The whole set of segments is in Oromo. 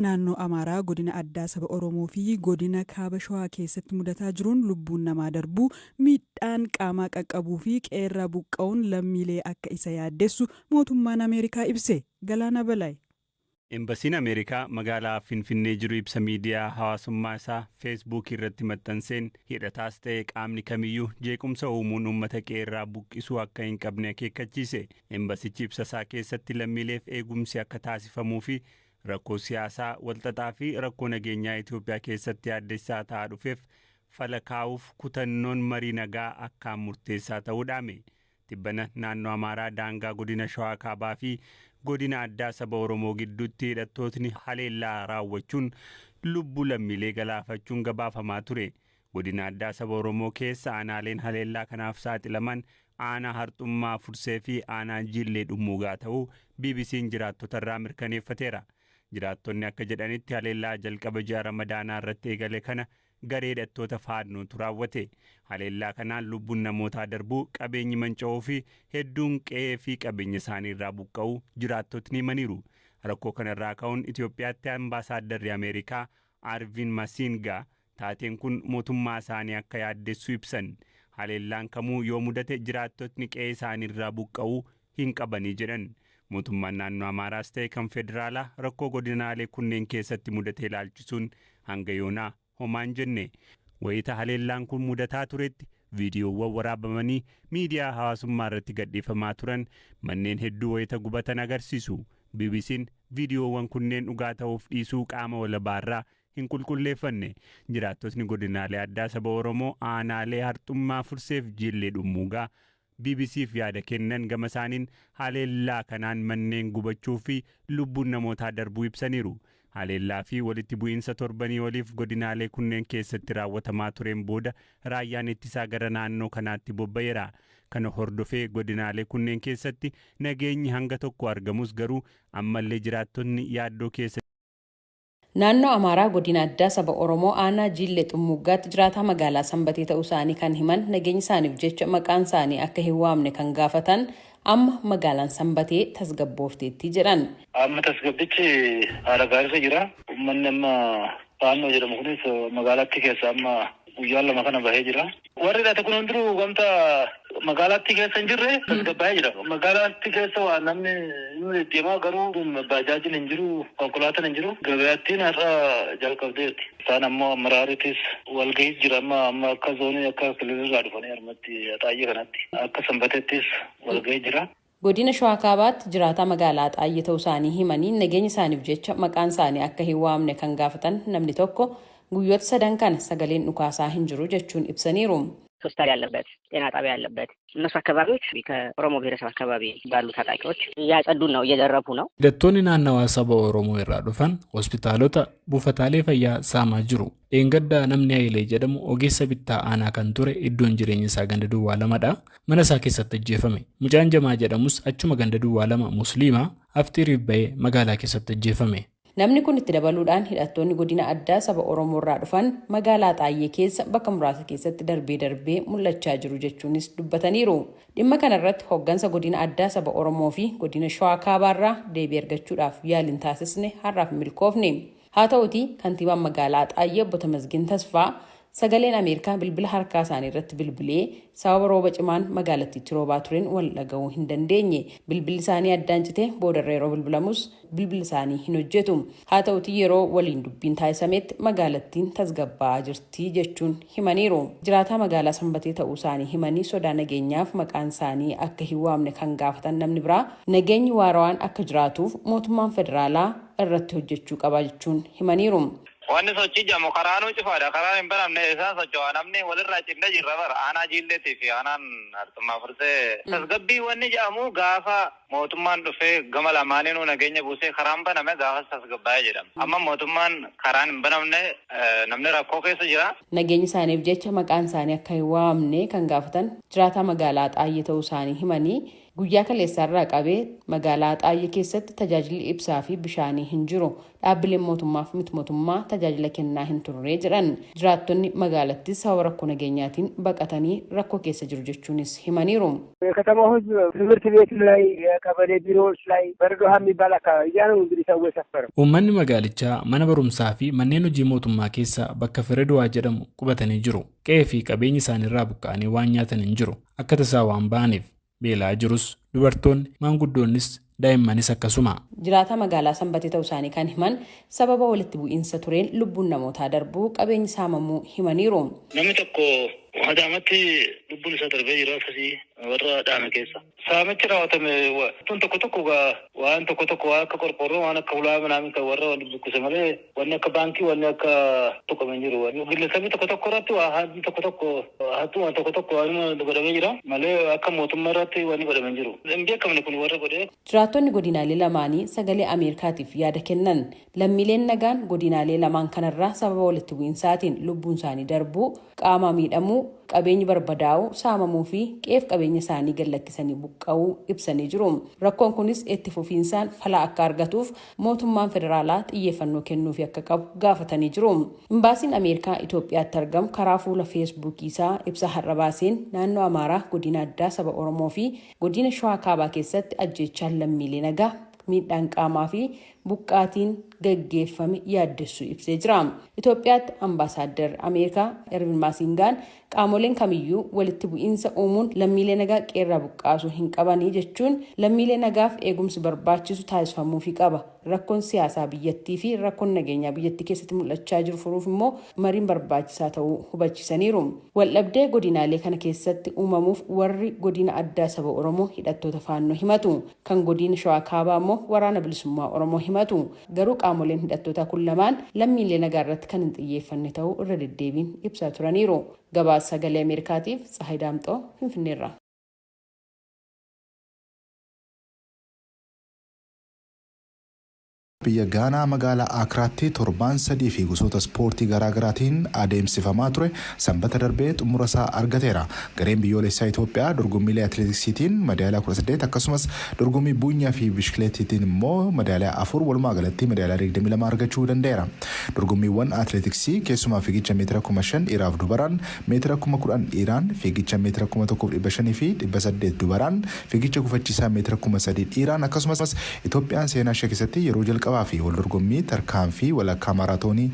Naannoo Amaaraa godina addaa saba Oromoo fi godina kaaba Shawaa keessatti mudataa jiruun lubbuun namaa darbuu, miidhaan qaamaa qaqqabuu fi qe'eerraa buqqa'uun lammiilee akka isa yaaddessu mootummaan Ameerikaa ibse. Galaanaa Balaay. Embasiin Ameerikaa magaalaa Finfinnee jiru ibsa miidiyaa hawaasummaa isaa Feesbuukii irratti maxxanseen hidhataas ta'e qaamni kamiyyuu jeequmsa uumuun uummata qe'eerraa buqqisuu akka hin qabne akeekkachiise. Embasichi ibsa isaa keessatti lammiileef eegumsi akka taasifamuu fi rakkoo siyaasaa walxaxaa fi rakkoo nageenyaa Itoophiyaa keessatti yaaddessaa ta'aa dhufeef fala kaa'uuf kutannoon marii nagaa akkaan murteessaa ta'uu dhaame. Tibbana naannoo Amaaraa daangaa godina Shawaa Kaabaa fi godina addaa saba Oromoo gidduutti hidhattootni haleellaa raawwachuun lubbuu lammiilee galaafachuun gabaafamaa ture. Godina addaa saba Oromoo keessa aanaaleen haleellaa kanaaf saaxilaman aanaa Harxummaa Fursee fi aanaa Jillee Dhummuugaa ta'uu BBC'n jiraattota irraa mirkaneeffateera. Jiraattonni akka jedhanitti haleellaa jalqaba ji'a Ramadaanaa irratti eegale kana garee hidhattoota Faannootu raawwate. Haleellaa kanaan lubbuun namootaa darbuu, qabeenyi manca'uu fi hedduun qe'ee fi qabeenya isaanii irraa buqqa'uu jiraattotni himaniiru. Rakkoo kanarraa ka'uun Itoophiyaatti ambaasaaddarri Ameerikaa Arviin Masingaa taateen kun mootummaa isaanii akka yaaddessu ibsan. Haleellaan kamuu yoo mudate jiraattotni qe'ee isaanii irraa buqqa'uu hin qabanii jedhan. Mootummaan naannoo Amaaraas ta'e kan federaalaa rakkoo godinaalee kunneen keessatti mudate ilaalchisuun hanga yoonaa homaa hin jenne. Wayita haleellaan kun mudataa turetti viidiyoowwan waraabamanii miidiyaa hawaasummaa irratti gadhiifamaa turan manneen hedduu wayita gubatan agarsiisu. BBC'n viidiyoowwan kunneen dhugaa ta'uuf dhiisuu qaama walabaarraa hin qulqulleeffanne. Jiraattotni godinaalee addaa saba Oromoo aanaalee Harxummaa Furseef Jillee Dhummuugaa BBC'f yaada kennan gama isaaniin haleellaa kanaan manneen gubachuu fi lubbuun namootaa darbuu ibsaniiru. Haleellaa fi walitti bu'iinsa torbanii oliif godinaalee kunneen keessatti raawwatamaa tureen booda raayyaan ittisaa gara naannoo kanaatti bobba'eera. Kana hordofee godinaalee kunneen keessatti nageenyi hanga tokko argamus garuu ammallee jiraattonni yaaddoo keessa Naannoo Amaaraa godina addaa saba Oromoo aanaa Jiillee Xummuuggaatti jiraataa magaalaa Sanbatee ta'uu isaanii kan himan nageenya isaaniif jecha maqaan isaanii akka hin waamne kan gaafatan amma magaalaan Sanbatee tasgabboofteetti jedhan. Amma tasgabbichi haala gaariirra jira. Uummanni amma Faannoo jedhamu kunis magaalaatti keessa amma guyyaa 2 kana bahee jira. Warri hidhate kun hundinuu wanta magaalaatti keessa hin jirre tasgabbaa'ee jira. Magaalaatti keessa waa namni ni deddeemaa garuu baajaajiin hin jiru, konkolaataan hin jiru. Gabayaattiin har'a jalqabdeerti. Isaan ammoo amaraaritis walgahii jira amma amma akka zoonii akka kililirraa dhufanii harmatti Axaayyee kanatti akka Sanbateettis walgahii jira. Godina Shawaa Kaabaatti jiraataa magaalaa Axaayyee ta'uu isaanii himanii nageenya isaaniif jecha maqaan isaanii akka hin waamne kan gaafatan namni tokko guyyoota sadan kana sagaleen dhukaasaa hin jiru jechuun ibsaniiru. ሆስፒታል ያለበት ጤና ጣቢያ ያለበት እነሱ አካባቢዎች ከኦሮሞ ብሔረሰብ አካባቢ ባሉ ታጣቂዎች እያጸዱ ነው፣ እየዘረፉ ነው። Hidhattoonni naannawaa saba Oromoo irraa dhufan hospitaalota, buufataalee fayyaa saamaa jiru. Dheengadda namni Hayilee jedhamu ogeessa bittaa aanaa kan ture iddoon jireenya isaa ganda duwwaa lamadha. Mana isaa keessatti ajjeefame. Mucaan Jamaa jedhamus achuma ganda duwwaa 2 Musliima afxiiriif bahee magaalaa keessatti ajjeefame. Namni kun itti dabaluudhaan hidhattoonni godina addaa saba Oromoorraa dhufan magaalaa Axaayyee keessa bakka muraasa keessatti darbee darbee mul'achaa jiru jechuunis dubbataniiru. Dhimma kanarratti hoggansa godina addaa saba Oromoo fi godina Shawaa Kaabaarraa deebii argachuudhaaf yaaliin taasisne har'aaf hin milkoofne. Haa ta'uutii kantiibaan magaalaa Axaayyee obbo Tamasgeen Tasfaa Sagaleen Ameerikaa bilbila harkaa isaanii irratti bilbilee sababa rooba cimaan magaalattiitti roobaa tureen wal dhaga'uu hin dandeenye. Bilbilli isaanii addaan cite boodarra yeroo bilbilamus bilbilli isaanii hin hojjetu. Haa ta'utii yeroo waliin dubbiin taasisametti magaalattiin tasgabbaa'aa jirti jechuun himaniiru. Jiraataa magaalaa Sanbatee ta'uu isaanii himanii sodaa nageenyaaf maqaan isaanii akka hin waamne kan gaafatan namni biraa nageenyi waarawaan akka jiraatuuf mootummaan federaalaa irratti hojjechuu qaba jechuun himaniiru. Wanni sochii jedhamu karaanuu cufaadha. Karaan hin banamne eessaan socho'a namni walirraa cinne jirra bara aanaa Jiilleetii fi aanaan Harxummaa Fursee. Tasgabbii wanni jedhamu gaafa mootummaan dhufee gama lamaaniinuu nageenya buusee karaan baname gaafas tasgabbaa'ee jedhama. Amma mootummaan karaan hin banamne namni rakkoo keessa jira. Nageenya isaaniif jecha maqaan isaanii akka hin waamamne kan gaafatan jiraataa magaalaa Axaayyee ta'uu isaanii himanii, Guyyaa kaleessaarraa qabee magaalaa Axaayyee keessatti tajaajilli ibsaa fi bishaanii hin jiru. Dhaabbileen mootummaa fi miti mootummaa tajaajila kennaa hin turre jedhan. Jiraattonni magaalattis sababa rakkoo nageenyaatiin baqatanii rakkoo keessa jiru jechuunis himaniiru. የከተማው ሕዝብ ትምህርት ቤት ላይ የቀበሌ ቢሮዎች ላይ በረዶ ውሃ የሚባል አካባቢ እዚያ ነው እንግዲህ ሰው የሰፈረው። Uummanni magaalichaa mana barumsaa fi manneen hojii mootummaa keessa bakka Fireduwaa jedhamu qubatanii jiru. Qe'ee fi qabeenyi isaaniirraa buqqa'anii waan nyaatan hin jiru. Akka tasaa waan ba'aniif beelaa jirus dubartoonni, maanguddoonnis, daa'immanis akkasuma. Jiraata magaalaa Sanbatee ta'uu isaanii kan himan sababa walitti bu'iinsa tureen lubbuun namootaa darbuu, qabeenyi saamamuu himaniiru. Namni tokko Adaamatti lubbuun isaa darbee jira, akkasii warra dhaame keessa. Saamichi raawwatame tun tokko tokko waan tokko tokko, waan akka qorqoorroo, waan akka hulaa manaa kan warra wal buqqise malee wanni akka baankii, wanni akka tuqame hin jiru. Gillesabni tokko tokko irratti waa haadni tokko tokko hattuu waan tokko tokko waanuma godhamee jira malee akka mootummaa irratti wanni godhame hin jiru. Hin beekamne kun warra godhee. Jiraattonni godinaalee lamaanii Sagalee Ameerikaatiif yaada kennan lammiileen nagaan godinaalee lamaan kanarraa sababa walitti bu'iinsaatiin lubbuun isaanii darbuu, qaama miidhamuu, qabeenyi barbadaa'uu, saamamuu fi qe'eef qabeenya isaanii gad lakkisanii buqqa'uu ibsanii jiru. Rakkoon kunis itti fufiinsaan fala akka argatuuf mootummaan federaalaa xiyyeeffannoo kennuufi akka qabu gaafatanii jiru. Imbaasiin Ameerikaa Itoophiyaatti argamu karaa fuula Feesbuukii isaa ibsa har'a baaseen naannoo Amaaraa, godina addaa saba Oromoo fi godina Shawaa Kaabaa keessatti ajjeechaan lammiilee nagaa, miidhaan qaamaa fi buqqaatiin gaggeeffame yaaddessuu ibsee jira. Itoophiyaatti ambaasaaddar Ameerikaa Ervin Maasingaan qaamoleen kamiyyuu walitti bu'iinsa uumuun lammiilee nagaa qe'eerraa buqqaasuu hin qabanii jechuun, lammiilee nagaaf eegumsi barbaachisu taasifamuufii qaba. Rakkoon siyaasaa biyyattii fi rakkoon nageenyaa biyyattii keessatti mul'achaa jiru furuuf immoo mariin barbaachisaa ta'uu hubachiisaniiru. Waldhabdee godinaalee kana keessatti uumamuuf warri godina addaa saba Oromoo hidhattoota Faannoo himatu. Kan godina Shawaa Kaabaa immoo Waraana Bilisummaa Oromoo himatu. Garuu qaamoleen hidhattootaa kun lamaan lammiilee nagaa irratti kan hin xiyyeeffanne ta'uu irra deddeebiin ibsaa turaniiru. Gabaasa Sagalee Ameerikaatiif Tsahaay Daamxoo, Finfinneerraa. Biyya Gaanaa magaalaa Akiraatti torbaan 3 fi gosoota ispoortii garaagaraatiin adeemsifamaa ture Sanbata darbee xumura isaa argateera. Gareen biyyoolessaa Itoophiyaa dorgommiilee atileetiksiitiin madaaliyaa 18, akkasumas dorgommii buunyaa fi bishkileetiitiin immoo madaaliyaa 4, walumaa galatti madaaliyaa 22 argachuu danda'eera. Dorgommiiwwan atileetiksii keessumaa fiigicha meetira 5,000 dhiiraaf dubaraan, meetira 10,000 dhiiraan, fiigicha meetira 1,500 fi 800 dubaraan, fiigicha gufachiisaa meetira 3,000 dhiiraan, akkasumas Itoophiyaan seenaa ishee keessatti yeroo jalqabaa fi wal dorgommii tarkaanfii walakkaa maaraatoonii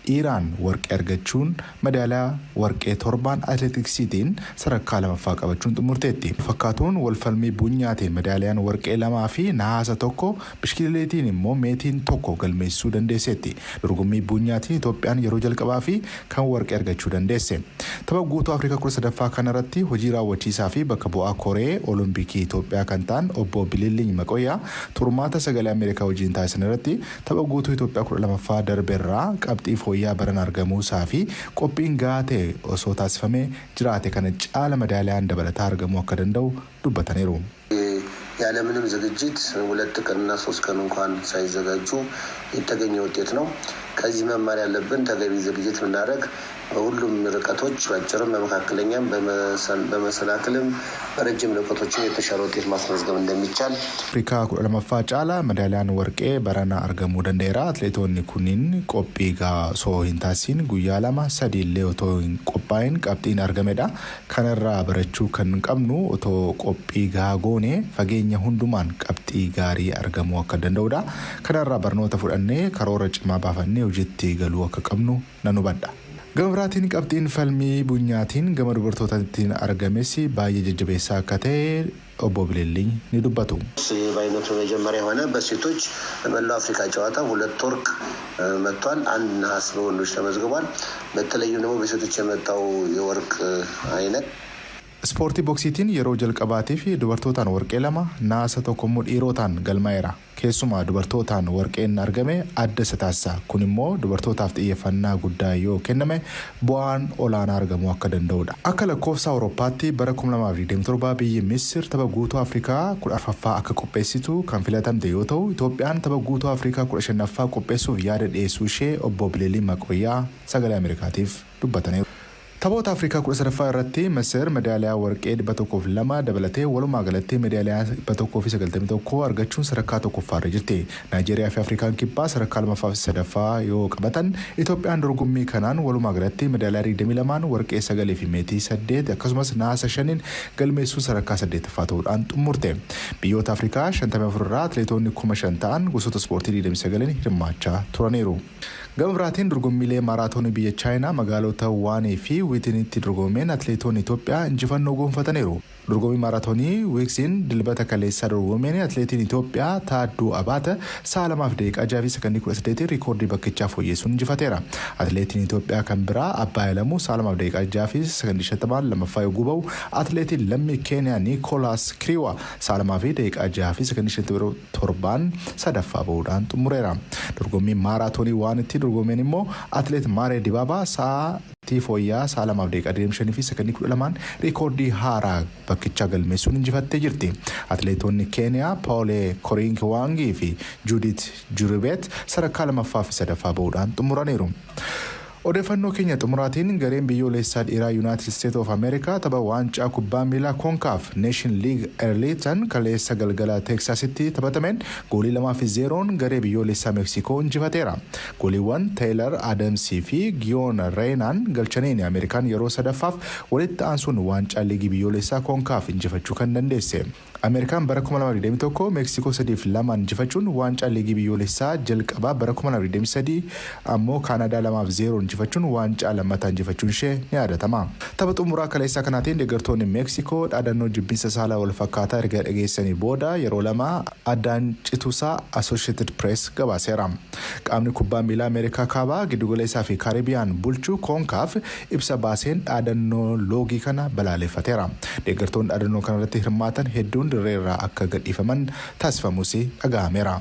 dhiiraan warqee argachuun madaaliyaa warqee torbaan atileetiksiitiin sadarkaa lamaffaa qabachuun xumurteetti. Fakkaatuun walfalmii buunyaatiin madaaliyaan warqee lamaa fi nahaasa tokko, bishkileetiin immoo meetiin tokko galmeessuu dandeesseetti. Dorgommii buunyaatiin Itoophiyaan yeroo jalqabaa fi kan warqee argachuu dandeesse. Tapha guutuu Afrikaa 13ffaa kanarratti hojii raawwachiisaa fi bakka bu'aa Koree Olompikii Itoophiyaa kan ta'an obbo Bililliin Maqoyyaa turmaata Sagalee Ameerikaa wajjin taasisan irratti tapha guutuu Itoophiyaa 12ffaa darbeerraa qabxii fooyya'aa baran argamuu isaa fi qophiin gahaa ta'e osoo taasifamee jiraate kana caala madaaliyaan dabalataa argamuu akka danda'u dubbataniiru. ያለምንም ዝግጅት 2 ቀንና 3 ቀን እንኳን ሳይዘጋጁ የተገኘ ውጤት ነው። ከዚህ መማር ያለብን ተገቢ ዝግጅት ብናደርግ በሁሉም ርቀቶች በአጭርም፣ በመካከለኛም፣ በመሰናክልም፣ በረጅም ርቀቶችም የተሻለ ውጤት ማስመዝገብ እንደሚቻል Afrikaa 12ffaa caalaa madaaliyaan warqee barana argamuu danda'eera. Atileetonni kunniin qophii gahaa osoo hin taasisin, guyyaa 2 3 illee otoo hin qophaa'in qabxiin argamedha. Kanarraa barachuu kan qabnu otoo qophii gahaa goone fageenya hundumaan qabxii gaarii argamuu akka danda'udha. Kanarraa barnoota fudhannee karoora cimaa baafannee hojiitti galuu akka qabnu nan hubadha. Gama biraatiin qabxiin falmii bunyaatiin gama dubartootaatiin argames baay'ee jajjabeessaa akka ta'e obbo Bililliin ni dubbatu. በአይነቱ መጀመሪያ የሆነ በሴቶች በመላው አፍሪካ ጨዋታ ሁለት ወርቅ መጥቷል። አንድ ነሐስ በወንዶች ተመዝግቧል። በተለይም ደግሞ በሴቶች የመጣው የወርቅ አይነት Ispoortii boksiitiin yeroo jalqabaatiif dubartootaan warqee lama, naasa tokko immoo dhiirotaan galmaa'eera. Keessumaa dubartootaan warqeen argame adda isa taasisa. Kun immoo dubartootaaf xiyyeeffannaa guddaa yoo kenname bu'aan olaanaa argamuu akka danda'udha. Akka lakkoofsa Awurooppaatti bara 2027 biyyi Misir tapha guutuu Afrikaa 14ffaa akka qopheessitu kan filatamte yoo ta'u, Itoophiyaan tapha guutuu Afrikaa 15ffaa qopheessuuf yaada dhiyeessuu ishee obbo Bileelii Maqoyyaa Sagalee Ameerikaatiif dubbataniiru. Taphoota Afrikaa 13ffaa irratti Masir medaaliyaa warqee 102 dabalatee walumaa galatti medaaliyaa 191 argachuun sadarkaa tokkoffaarra jirti. Naayijeeriyaa fi Afrikaan Kibbaa sadarkaa lammaffaa fi sadaffaa yoo qabatan, Itoophiyaan dorgommii kanaan walumaa galatti medaaliyaa 22, warqee 9 fi meetii 8 akkasumas naasa 5 galmeessuun sadarkaa saddeettaffaa ta'uudhaan xumurte. Biyyoota Afrikaa 54 irraa atileetonni 5,000 ta'an gosoota ispoortii 29 hirmaachaa turaniiru. Gama biraatiin, dorgommiilee maaraatoonii biyya Chaayinaa magaalota Waanii fi Wiitinitti dorgomeen atileetonni Itoophiyaa injifannoo gonfataniiru. Dorgommii maaraatoonii Wiiksiin Dilbata kaleessaa dorgomeen atileetiin Itoophiyaa Taadduu Abaata sa'a 2 fi daqiiqaa 6 fi sakandii 18 riikoordii bakkichaa fooyyessuun injifateera. Atileetiin Itoophiyaa kan biraa Abbaa Alamuu sa'a 2 fi daqiiqaa 6 fi sakandii 50 lammaffaa yogguu bahu, atileetiin lammii Keeniyaa Niikoolaas Kiriiwa sa'a 2 fi daqiiqaa 6 fi sakandii 57 sadaffaa bahuudhaan xumureera. Dorgommii maaraatoonii waan itti dorgomeen immoo atileet Maaree Dibaabaa sa'aatii fooyya'aa sa'a 2 fi daqiiqaa 25 fi sakandii 12 riikoordii haaraa bakkichaa galmeessuun injifattee jirti. Atileetonni Keeniyaa Paawulee Koriinkiwaangii fi Juudit Juribeet sadarkaa lammaffaa fi sadaffaa bahuudhaan xumuraniiru. Odeeffannoo keenya xumuraatiin, gareen biyyoolessaa dhiiraa Yuunaayitid Isteet of Ameerikaa tapha waancaa kubbaa miilaa Koonkaaf Neeshin Liig Erliitan kaleessa galgala Teeksaasitti taphatameen goolii 2-0n garee biyyoolessaa Meeksikoo injifateera. Gooliiwwan Teeyilar Adamsii fi Giyoon Reenaan galchaniin Ameerikaan yeroo sadaffaaf walitti aansuun waancaa liigii biyyoolessaa Koonkaaf injifachuu kan dandeesse. Ameerikaan bara 2021 Meeksikoo 3-2 injifachuun waancaa liigii biyyoolessaa jalqabaa, bara 2023 ammoo Kaanadaa 2-0 injifachuun waancaa lammataa injifachuun ishee ni yaadatama. Tapha xumuraa kaleessaa kanaatiin deeggartoonni Meeksikoo dhaadannoo jibbinsa saalaa wal fakkaataa erga dhageessanii booda yeroo lama addaan cituusaa Associated Press gabaaseera. Qaamni kubbaa miilaa Ameerikaa Kaabaa, giddugaleessaa fi Kaaribiyaan bulchu Koonkaaf ibsa baaseen dhaadannoo loogii kana balaaleffateera. Deeggartoonni dhaadannoo kanarratti hirmaatan hedduun dirree irraa akka gadhiifaman taasifamus dhaga'ameera.